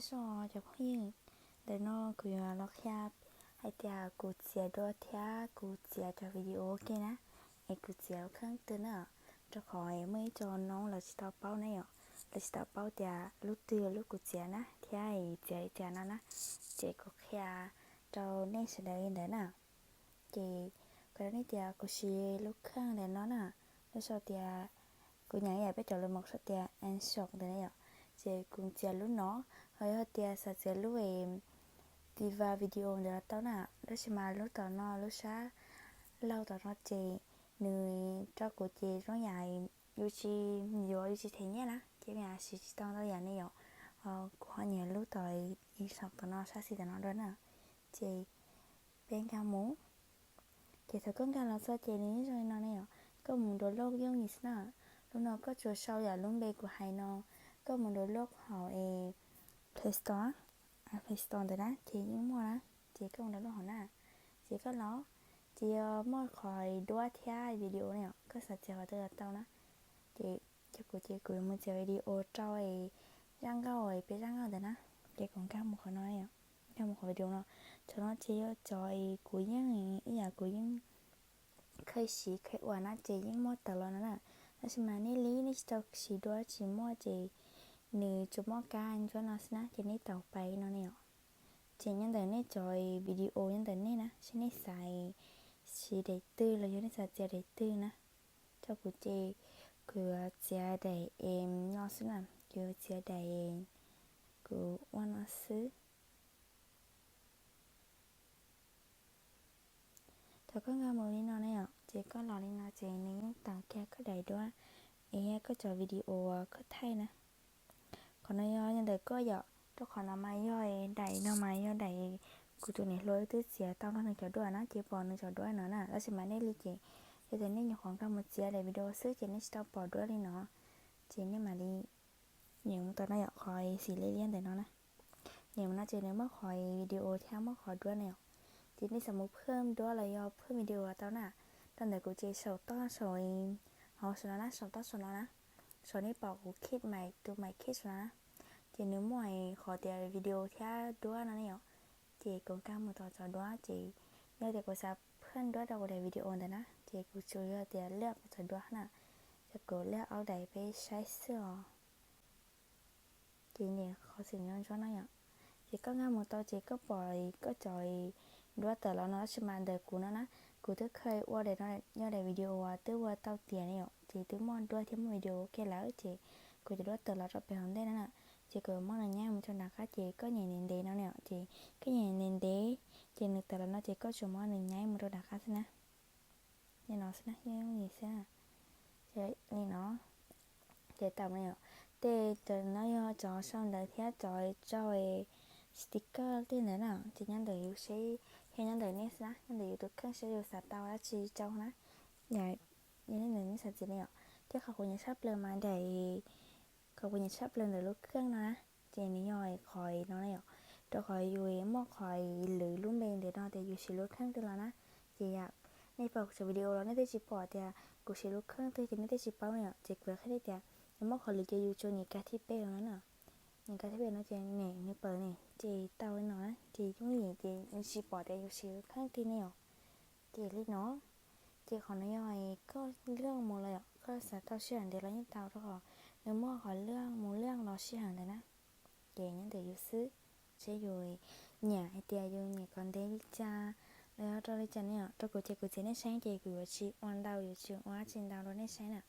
Nyob zoo cov phooj ywg, ntawm no kuv yuav los qhia hais tias kuv txiav duab thiab kuv txiav cov video ua ke na, es kuv txiav lub kheej twg na, rau qhov muaj ib co noob lawv tsis tau paub na yom, lawv tsis tau paub tias lub twg lub kuv txiav na thiab txiav li cas no na, ces kuv qhia rau nej sawv daws li ntawd na. Ces kuv rau nej tias kuv siv lub kheej ntawm no na, lub sau tias, kuv nyeem ib yam peb cov lus Hmoob sau tias ansok ntawd na yom, ces kuv txiav lub no, ho yog tias xav txiav lub Viva video ntawd los tau na, tab sis mas lub tom no lub sab laug tom no ces nws rau kuv ces zoo yam yus tsis yuav yus tsis them nyiaj na, ces kuv siv tsis tau ntau yam ne yom, kuv ho nyiam lub tom ib saum tom no sab xis tom no dua na, ces peb nkag mus. Ces thaum koj nkag los txog ces nws yeej zoo li no ne yom, koj mus download yooj yim xwb na. Lub no koj tsuas sau yam lub npe kuv hais no, koj mus download hauv es Play Store, Play Store ntawd na ces yeej muaj na, ces koj mus download hauv na, ces koj los, ces yog muaj qhov duab thiab video ne yom, koj xav txiav qhov twg los tau na. Ces cov kuv ces kuv yuav mus txiav video rau zaj nkauj, peb zaj nkauj ntawd na, ces kuv nkag mus qhov no, nkag mus qhov video no, cov no ces yog cov kuv yeej ib yam kuv yeej kheev siv kheev ua na ces yeej muaj tawm los no na, tab sis mas nej li nej tsis tau siv duab tsis muaj ces nws tsuas muaj kab ntsuab no xwb na ces nej tau pais no ne yom. Ces nyob ntawm nej cov video nyob ntawm nej na, seb nej xav siv daim twg los yog nej xav txiav daim twg na. Cov kuv ces kuv yuav txiav daim es no xwb na, kuv yuav txiav daim kuv ua no xwb. Thaum koj nkag mus li no ne yom, ces koj los li no ces nws yeej tawm kiag koj daim duab es yog koj cov video uas koj thaij na. Qhov no yog nyob ntawm koj yom, rau qhov no mas yog daim no mas yog daim kuv tus niam hluas wb twb txiav tau nrog nws cov duab na, ces pom nws cov duab no na, tab sis mas nej li ces yog tias nej nyuam qhuav nkag mus txiav daim video xwb ces nej tsis tau pom duab li no, ces nej mam li nyem mus tau no yom, qhov xim liab liab ntawm no na. Nyem mus no ces nws muaj qhov video thiab muaj qhov duab na yom. Ces nej xav mus phwj duab los yog phwj video los tau na. Rau ntawm kuv ces saum toj saum, hauv saum no na, saum toj saum no na, saum nej pom kuv khij mais, tus mais khij saum no na, ces nws muaj qhov tias video thiab duab no ne yom. Ces kuv nkag mus tau cov duab ces yog tias kuv xav phwj duab rau kuv daim video ntawd na ces kuv tsuas yog tias liaj kuv cov duab na, ces kuv liaj ob daim peb saib xwb os. Ces nyem qhov xim ntsuab ntsuab no yom. Ces koj nkag mus tau ces koj pom koj cov duab tawm los no, tab sis mas ntawm kuv no na, kuv twb kheev ua daim no, yog daim video uas twb ua tau tiam ne yom, ces twb muaj duab thiab muaj video ua ke lawm ces kuv cov duab tawm los rau pem hauv ntej no na. Ces kuv muab nws nyaib mus rau nram qab ces koj nyem ntev ntev no ne yom, ces koj nyem ntev ntev ces nws tawm los no ces koj tsuas muab nws nyaib mus rau nram qab xwb na. Li no xwb na, yooj yim xwb na. Li no, ces tau no yom. Tej cov no yog cov sau ntawv thiab cov tso sticker tej ntawd na, ces nyob ntawm yus seb, yog nyob ntawm nej xwb na, nyob ntawm yus tus kheej seb yus xav tau dab tsi rau na. Yog li ntawd nej xav txiav ne yom. Thiab qhov kuv nyiam tshaj plaws mas daim, qhov kuv nyiam tshaj plaws ntawm lub kheej no na, ces nws yog qhov no na yom, rau qhov yus muaj qhov lwv lub npe ntawm no tias yus siv lub kheej twg los na. Ces yom, nej pom kuv cov video los nej twb tsis pom tias kuv siv lub kheej twg ces nej twb tsis paub ne yom. Ces kuv qhia nej tias nws muaj qhov lwv ces yus tsuas nyem kab thib peb no na. Nyem kab thib peb no ces nyem nws pawm ne ces tau li no na, ces yooj yim ces nws tsis pom tias yus siv lub kheej twg ne yom. Ces li no, ces qhov no yog koj liaj mus los yom, koj xav tau sij hawm ntev los yeej tau rau qhov nws muaj qhov liaj mus liaj los sij hawm ntawd na. Ces nyob ntawm yus xwb, seb yus nyiam hais tias yus nyiam kom ntev li cas los yog rau li cas ne yom. Rau kuv ces kuv txiav nej saib ces kuv yuav tsis ua ntau, yuav tsis ua dab tsi ntau rau nej saib na.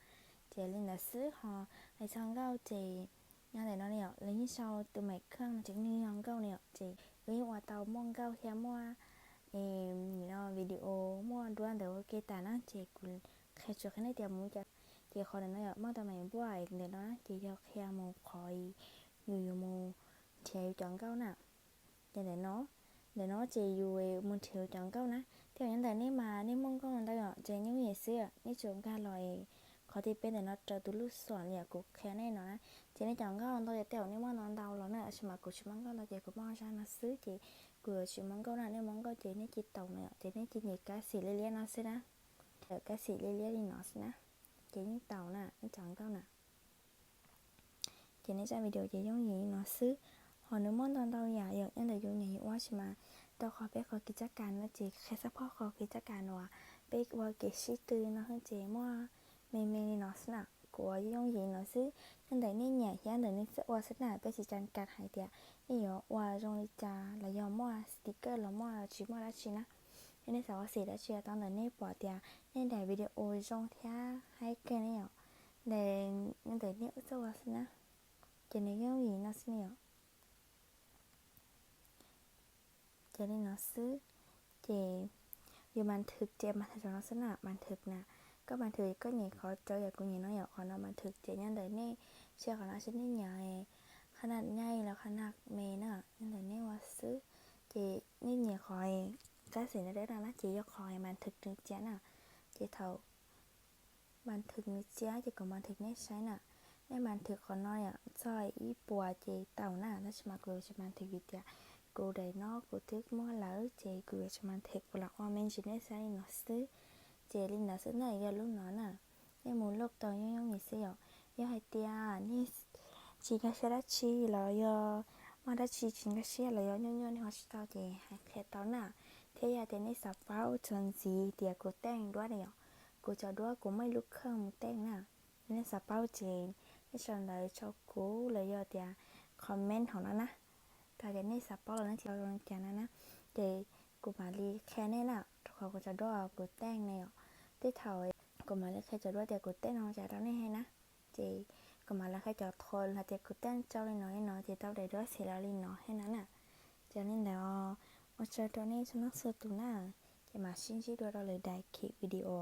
Ces li ntawd xwb ho hais txog nkauj ces nyob ntawm no ne yom, lawv yeej sau tus maim kheej no ces nws yog nkauj ne yom, ces wb yeej ua tau muaj nkauj thiab muaj no video muaj duab ntawd ua ke tas na, ces kuv qhia tsuas qhia nej tias mus cas. Ces qhov ntawm no yom, muaj tau maim npuaj ntawm no na, ces yog qhia mus qhov yus yuav mus nrhiav yus cov nkauj na. Ces ntawm no, ntawm no ces yus mus nrhiav yus cov nkauj na. Tej zaum nyob ntawm nej mas nej muaj nkauj ntau yom, ces nyob yim xwb, nej tsuas nkag los qhov thib peb ntawm no raws tus lub xom li yam kuv qhia nej no na. Ces nej cov nkauj ntau ces tej zaum nej muaj ntau ntau los na, tab sis mas kuv tsis muaj nkauj ntau ces kuv muaj zaj no xwb, ces kuv yuav tsis muaj nkauj na. Nej muaj nkauj ces nej cia li taus no yom, ces nej cia li nyem kab xim liab liab no xwb na. Kab xim liab liab li no xwb na, ces yeej tau na, nej cov nkauj na. Ces nej zaj video ces yooj yim li no xwb. Qhov nws muaj ntau ntau yam yom, nyob ntawm yus nyiam yus ua, tab sis mas rau qhov peb qhov kev coj kas no ces qhia xab phob qhov kev coj kas no, peb ua kev sib tw no xwb ces muaj me me li no xwb na. Kuv ua yooj yooj yim no xwb, nyob ntawm nej nyiam thiab ntawm nej txawj ua xwb na. Peb tsis cam kas hais tias nej yuav ua zoo li cas los yog muaj sticker los muaj tsis muaj dab tsi na. Yog nej xav ua xim dab tsi tau ntawm nej pom tias nej daim video zoo thiab haib kawg ne yom, ntawm nej txawj ua xwb na. Ces nws yooj yim no xwb ne yom. Ces li no xwb. Ces yus mas thwm ces mas thaum no xwb na, mas thwm na. Koj mas thwm koj nyiam qhov rawv yam kuv nyiam no yom, qhov no mas thwm ces nyob ntawm nej, tsis qhov no tsis nej nyiam qhov naj nyaj los qhov naj me na, nyob ntawm nej ua xwb. Ces nej nyiam qhov kab xim dawb dawb no na ces yog qhov mas thwm nws cia na. Ces thaum mas thwm nws cia ces kuv mas thwm nej saib na. Nej mas thwm qhov no yom, txog ib puas ces tau na, tab sis mas kuv yuav tsis mas thwm vim tias kuv daim no kuv twb muaj lawm ces kuv yuav tsis mas thwm, kuv los ua me ntsis nej saib li no xwb. Ces li ntawd xwb na, yog lub no na, nej mus luaj tau yooj yooj yim xwb yom. Yog hais tias nej tsis nkag siab dab tsi los yog muaj dab tsi tsis nkag siab los yog nyuaj nyuaj nej ho tsis tau ces hais qhia tau na. Thiab yog tias nej xav paub txuas ntxiv tias kuv teej duab ne yom, kuv cov duab kuv muaj ib lub kheej mus teej na. Yog nej xav paub ces nej sau ntawv rau kuv los yog tias comment hauv no na, tau tias nej xav paub los nej tsis tau zoo li cas no na, ces kuv mam li qhia nej na, rau qhov kuv cov duab kuv teej ne yom. Tej thaum kuv mam li qhia cov duab tias kuv teej no cas rau nej thiab na. Ces kuv mam li qhia cov thuam hais tias kuv teej rau li no li no ces tau daim duab xim los li no thiab no na. Ces li ntawd, ua tsaug rau nej txhua leej txhua tus na, ces mam sib ntsib dua rau lwm daim video.